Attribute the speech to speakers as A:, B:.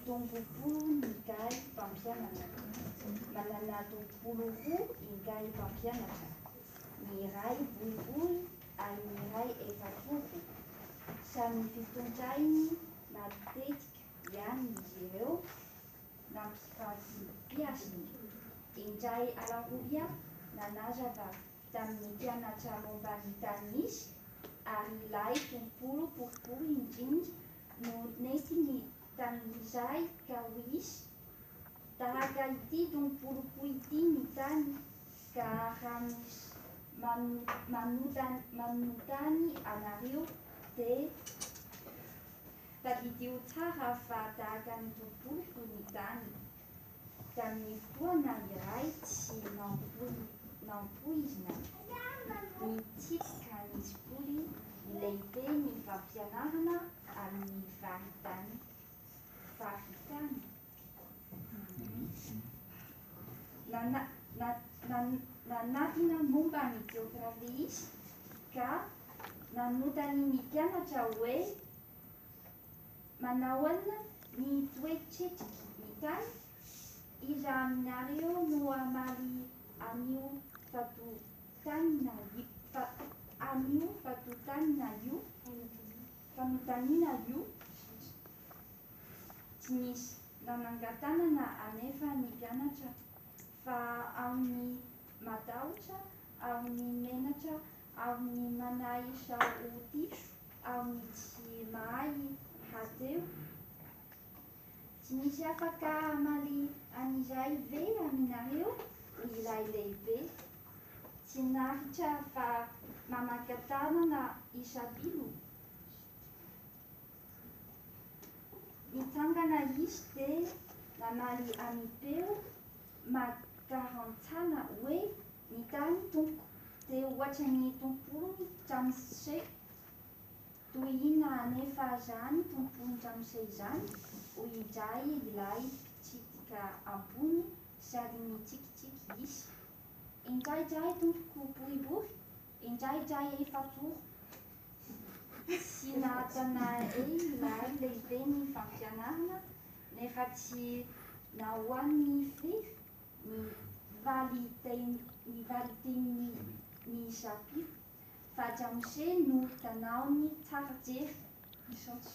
A: Tompopolo ingahy mpampianatra. Manana tompopolo roa ingahy mpampianatra. Ny iray boribory ary ny iray efajoro. Samy fitondrainy matetika ihany izy ireo nampifampiasiny. Indray alarobia nanazava tamin'ny mpianatra momba ny tany izy ary ilay tompolo boribory indrindra no nentiny tamin'izay ka hoy izy, Tahaka ity tompoloko ity ny tany ka raha misy manontany anareo dia tadidio tsara fa tahaka ny tompoloko ny tany. Tamin'ny fotoana iray tsy nampoizina, nitsidika ny sekoly ny lehiben'ny fampianarana amin'ny faritany. Faritany. Nanatona momba ny jeografia izy ka nanontany ny mpianatra hoe, Manahoana ny toetr'hetriky ny tany? Iza aminareo no hamaly an'io fanontaniana io? Fanontaniana io? Tsy nisy nanangan-tanana anefa ny mpianatra fa ao ny matahotra, ao ny menatra, ao ny manahy sao ho diso, ao ny tsy mahay rahateo. Tsy misy afaka hamaly an'izay ve aminareo? Hoy ilay lehibe. Tsy naharitra fa mamaka-tanana i Sapilo. Nitsangana izy dia namaly amim-peo makarantsana hoe, Ny tany, tompoko, dia ohatry ny tompon-dramose. Toy inona anefa izany tompon-dramose izany? hoy indray ilay mpitsidika ambony sady nitsikitsiky izy. Indraindray tompoko boribory, indraindray efajoro. Tsy nahatana ahy ilay lehiben'ny fampianarana nefa tsy nahoaniny firy ny valin-tenin'i Shapiro fa Ramose no tanaony tsara jery. Misaotra.